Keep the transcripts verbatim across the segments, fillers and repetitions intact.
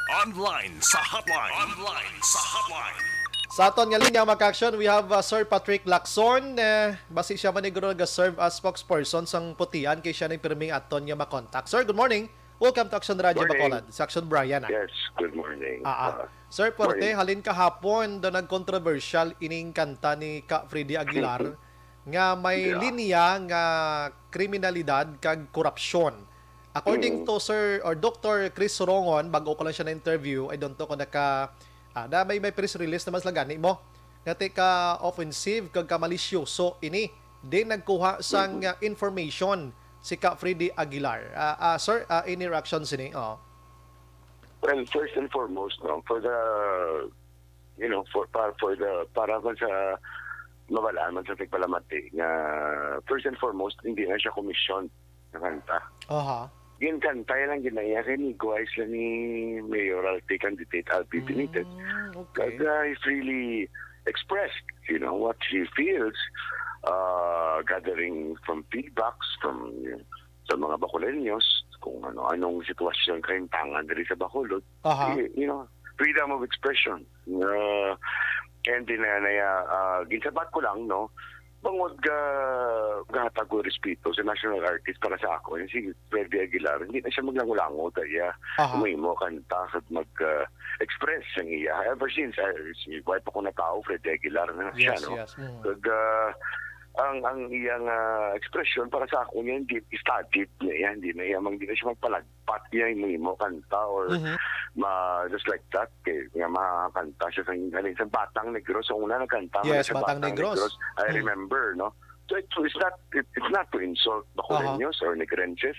Online sa hotline. Online sa hotline. Sa aton nga linya, mga ka-aksyon, we have, uh, Sir Patrick Lacson. Eh, basi siya man siguro nag-serve as spokesperson sang putian, kay siya ni pirming aton nga makontak. Sir, good morning. Welcome to Aksyon Radyo Morning. Bacolod. Si Aksyon Brian, ah. Yes, good morning. Ah, ah. Uh, Sir, puwerte, morning. Halin kahapon, daw nagkontrobersyal ining kanta ni Ka Freddy Aguilar nga may Yeah. linya nga kriminalidad kag korupsyon. According Mm. to Sir or Doctor Chris Rongon, bago ko lang siya na-interview, I don't know kung naka, ah, na may, may press release naman sila gani mo, nga ti ka offensive kag ka malisyoso ini. Di nagkuha sang, Mm. ah, information si Ka Freddy Aguilar. Ah, ah, sir, ah, any reaction sini? Oh. Well, first and foremost, no, for the, you know, for, para, for the, para man sa mabalaan man sa tigpalamati nga, first and foremost, hindi na siya commission na kanta. Aha. Ginkanta lang gina iya kay ni guys lang ni mayoralty candidate Albi Benitez. Mm, okay. Kag, uh, he freely expressed, you know, what he feels, uh, gathering from feedbacks from, you know, sa mga Bacoleños, kung ano, anong sitwasyon kahintangan diri sa Bacolod. Aha. Y-, you know, freedom of expression. Uh, and then, uh, na, uh, ginsabat ko lang, no, bangod ga, gahatag ko respeto sa national artist para sa ako, yung si Freddy Aguilar, hindi na siya maglango-lango ta iya. Aha. Mahimo kanta kag mag, uh, express ang iya. Ever since, uh, si, wala pa ko natao, Freddy Aguilar na siya, Yes, no? yes. Mm. Kag, uh, ang, ang iyang, uh, expression para sa ako niya, hindi studied na iya, hindi na iya, hindi na siya magpalag pat niya yung mahimo kanta or Mhm. ma-, just like that, kay nga makakanta siya sa, galing sa Batang Negros. Sa una nagkanta man Yes, siya Batang Batang Negros. Negros. I Mm. remember, no? So it, it's not, it, it's not to insult Bacoleños Aha. or Negrenses.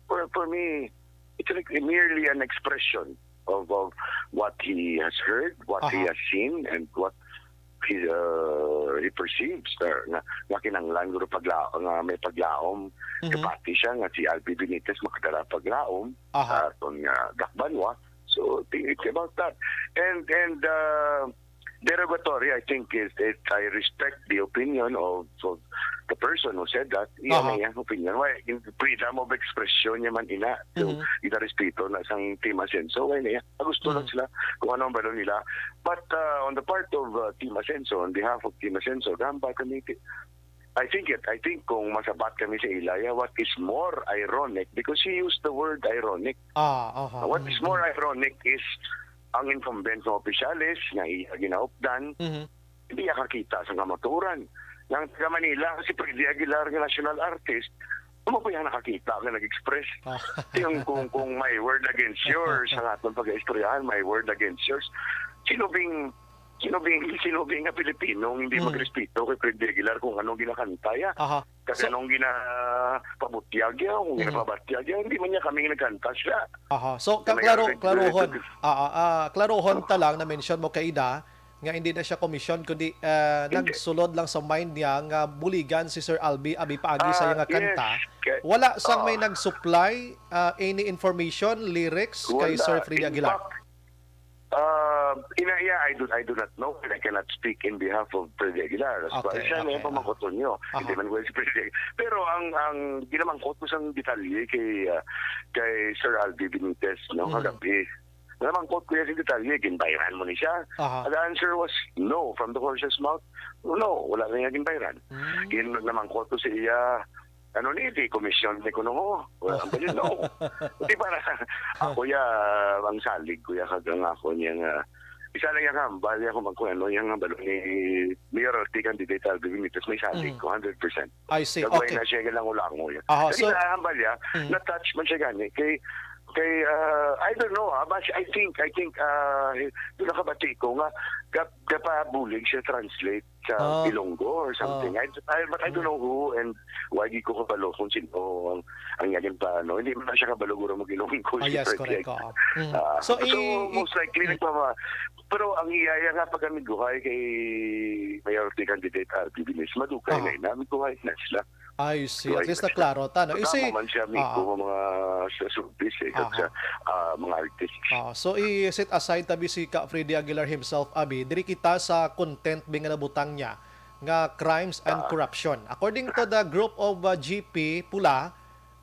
For, for me, it's like merely an expression of, of what he has heard, what he Aha. has seen, and what he, uh, he perceives, uh, nga, nga kinahanglan guro pagla-, nga may paglaom, Mhm. kapati siya nga si Albi Benitez makadala paglaom Aha. sa aton nga dakbanwa. So, thi-, it's about that. And, and, uh, derogatory, I think, is, it, I respect the opinion of, of the person who said that. Iya Aha. na iyang opinion. Why, in freedom of expression niya man ina. So, Mhm. ginarespeto na sang Team Asenso. Why na iya? Gusto lang Mhm. sila kung ano ang balon nila. But, uh, on the part of, uh, Team Asenso, on behalf of Team Asenso, gahambal kami ti-, I think it, I think kung masabat kami sa ilaya, what is more ironic, because he used the word ironic. Ah, aha. What is Mm, more mm. ironic is ang incumbent nga opisyales nga iya ginaupdan, Mhm. hindi iya kakita sa kamatuoran. Nga ang taga Manila, si Freddy Aguilar nga national artist, amo pa iya nakakita nga nag-express. Ah. Yung kung, kung my word against yours, sa aton pag-istoryahan, my word against yours. Sino bing, sino bing, sino bing nga Pilipino ang hindi Hmm. magrespeto kay Freddy Aguilar kung anong ginakanta iya? Aha. Kasi So anong ginapabutyag iya, kung Hmm. ginapabatyag iya, hindi man niya kami nagkanta siya. Aha. So, May kaklaro-, arrest klaruhon. record. Ah, ah, ah, klaruhon Oh. ta lang, na-mention mo kaina nga hindi na siya commission, kundi, ah, Hindi. nagsulod lang sa mind niya nga buligan si Sir Albi abi paagi sa Ah, iya nga yes. kanta. Kay-, Wala sang may ah. nag-supply, ah, any information, lyrics kay Wala. Sir Freddy In Aguilar? fact, ah, ina iya, I do, I do not know, and I cannot speak in behalf of Freddy Aguilar. As far Okay, as siya, may okay, ah. pamangkot niyo. Aha. Hindi man ko si Freddy. Pero ang, ang ginamangkot ko sang detalye kay, ah, kay Sir Albi Benitez, no, Mm. kagabi. Namangkot ko iya sa detalye, ginbayran mo ni siya? Aha. And the answer was no, from the horse's mouth. No, wala na niya ginbayran. Mm. Gin-, namangkot ko sa iya, ano ni, di commission ni kuno ho. Wala ang bayad, no. Di para, ako ya, ang salig ko ya, kag ang ako niya nga, isa lang yang hambal, ya, kung ano, yang hambal ni Mayor Arti candidate Alvin Benitez, may salig Mm. ko, hundred percent. I see. Kag wala Okay. na siya galango-lango ya. Aha, Kasi so nahambal ya, Mm. na-touch man siya gani. Kay, kay, ah, I don't know, ah, but I think, I think, ah, doon nakabati ko nga, gap-, gapabulig siya translate sa Ah. Ilonggo or something. Ah. I, I, but I don't Mm. know who and why di ko kabalo kung sino ang, ang yagin pa, ano. Hindi man siya kabalo guro mag-Ilonggo Ah, si yes, Fred correct. Yag. Oo. Mm. Ah, So, so, i-, i-, most likely, mm. nagpama-, pero ang iyaya nga pag-amiguhay kay Mayor candidate R B Bilis, madugay Aha. na yun. Amiguhay na sila. I see. At least Right. naklaro ta, no? Tama Isi-, man siya, amigo, ah. mga sa showbiz, eh, kag Aha. sa, ah, mga artists. Ah, so, i-set aside tabi si Ka Freddy Aguilar himself, abi. Diri kita sa content bi nga nabutang niya nga crimes and Ah. corruption. According to the group of, uh, G P Pula,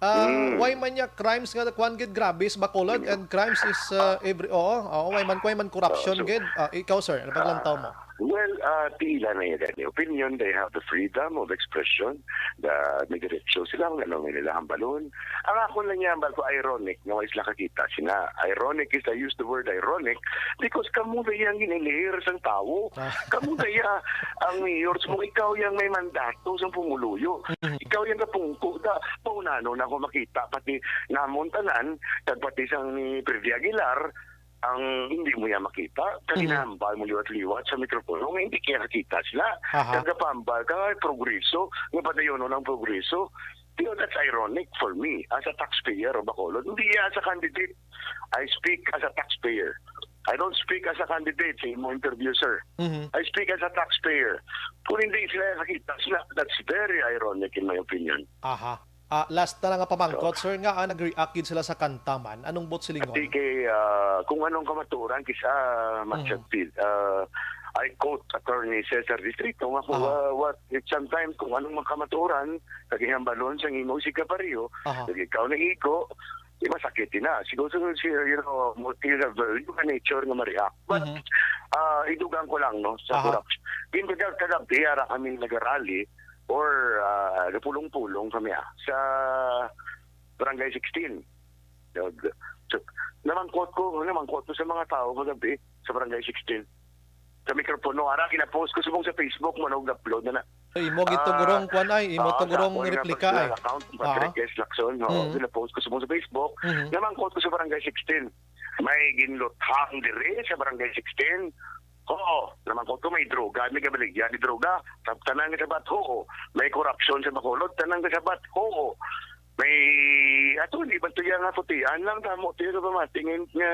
Ah, Mm. why man niya crimes nga kuwan gid grabe sa Bacolod and crimes is, ah, every, oo, oo, why man, why man corruption Ah, so, gid? Ah, ikaw, sir, ano paglantaw mo? ah, well, ah, tila na iya gani opinion, they have the freedom of expression, the, may diretsyo sila kung ano nga nila hambalon. Ang ako lang niya hambal ko, ironic nga wala sila kakita sina. Ironic is, I use the word ironic because kamo na yang ginilihir sang tawo. Ah. Kamo na ya ang mayor, so ikaw yang may mandato sang pumuluyo. Mhm. Ikaw yang kapungko da, paunano na ako makita, pati namon tanan, kag pati sang ni Freddy Aguilar, ang hindi mo yan makita, kag Mhm. ginahambal mo liwat-liwat sa mikropono nga hindi kaya nakita sila. Aha. Kag gapahambal ka, "Ay, progreso, nga padayonon ang progreso." You know, that's ironic for me as a taxpayer of Bacolod. Hindi as a candidate. I speak as a taxpayer. I don't speak as a candidate sa imo interview, sir. Mhm. I speak as a taxpayer. Kung hindi sila nakita sila, that's very ironic in my opinion. Aha. Ah, last na lang nga pamangkot, So, sir, nga, ah, nag-react gid sila sa kanta man. Anong buot silingon? Ati kay, ah, kung anong kamatuoran, kis-, ah, Mhm. Machad Pil, ah, I quote Attorney Cesar Distrito nga kung, Aha. ah, what, it, sometimes kung anong mga kamatuoran, kag hinambalon sang imo si kapareho, Aha. kag ikaw naigo, di masakit din na. Siguro, siguro, you know, mo-, you have, uh, human nature nga ma-react. But, Mhm. ah, idugang ko lang, no, sa Aha. corruption. Yung kag-, kagabi, ara kami nagarally, or, ah, nagpulong-pulong kami, ah, sa Barangay sixteen. Nag-, so, namangkot ko, namangkot ko sa mga tao kagabi sa Barangay sixteen. Sa mikropono, ara, gina-post ko subong sa Facebook mo, nag-upload na na. Imo gid to, Ah, gurong, kwan ay, imo ah, to, sa gurong, akon nga replika personal ay. Account, Ah. Patrick S. Lacson, oo, Mm. gina-post ko subong sa Facebook. Mhm. Namangkot ko sa Barangay sixteen. May ginluthang diri sa Barangay sixteen. Oo, namangkot ko, may droga, may kabaligya ni droga. Tab-, tanan nga sabat, oo. May korupsyon sa Bacolod, tanan nga sabat, oo. May, ato, hindi ba to yan nga putian lang, tamo to yung pamati nga, nga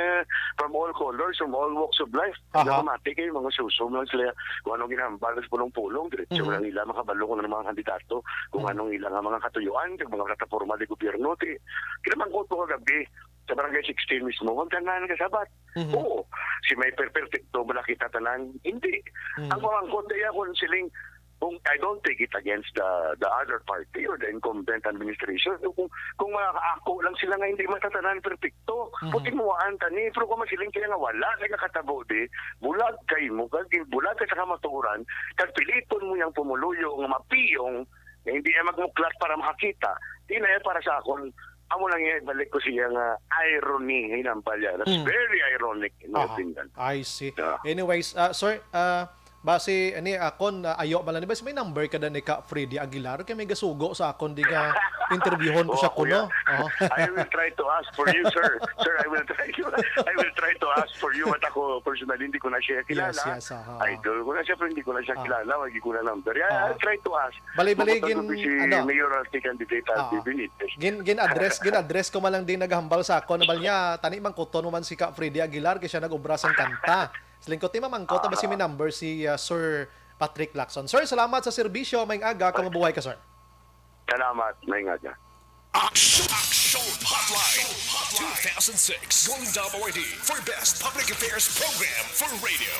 from all colors, from all walks of life. Aha. Nga pamati kayo, mga susum lang sila, kung anong ginahambal sa pulong-pulong, diretso Mhm. lang nila makabalo kung ano mga kandidato, kung Mhm. anong ilang mga katuyuan, kag mga plataporma di gobyerno, ti, kinamangkot ko kagabi, sa Barangay sixteen mismo, ang tanan nga sabat. Mhm. Oo, si may per-, perfecto ba nakita tanan? Hindi. Mhm. Ang pamangkot na iya kung siling, kung I don't take it against the, the other party or the incumbent administration. Kung, kung mga ako lang sila nga hindi matatanan perfecto, Mhm. kung timuwaan tani, pero kung masiling kaya nga wala, kaya nakatabo di, bulag kay mo, kag bulag ka sa kamatuoran, kag piliton mo yung pumuluyo nga mapiyong, nga hindi ay magmuklat para makakita, di na yan para sa akon. Amo lang yan, balik ko siya nga irony, hinambal yan. That's Mm. very ironic, in my Aha. opinion. I see. Yeah. Anyways, ah, sir, ah, basi, ani, akon, ah, ayo man lang, basi may number ka na ni Ka Freddy Aguilar, kay may gasugo sa akon, di nga interviewon ko Oh, siya kuno. Kuya. Oh. I will try to ask for you, sir. Sir, I will try to, I will try to ask for you, but ako, personally, hindi ko na siya Yes, kilala. yes, aha. Idol ko na siya, pero hindi ko na siya Ah. kilala, hindi ko na number. Yeah, Ah. I'll try to ask. Bali-bali, Mabutang gin-, ko si ano? Mayor Alti candidate Alti Ah. Benitez. Gin-, gin-address, gin-address ko man lang din naghambal sa akon. Nabal niya, tani mangkuton mo man si Ka Freddy Aguilar kay siya nag-obra sang kanta. Sa lingkod, ti mamangkot, ba si Ah. may number si, ah, Sir Patrick Lacson. Sir, salamat sa serbisyo. Maayong aga, kung mabuhay ka, sir. Salamat. Maayong aga. Aksyon, Aksyon Hotline, two thousand six, Golden Dome Awardee for Best Public Affairs Program for Radio.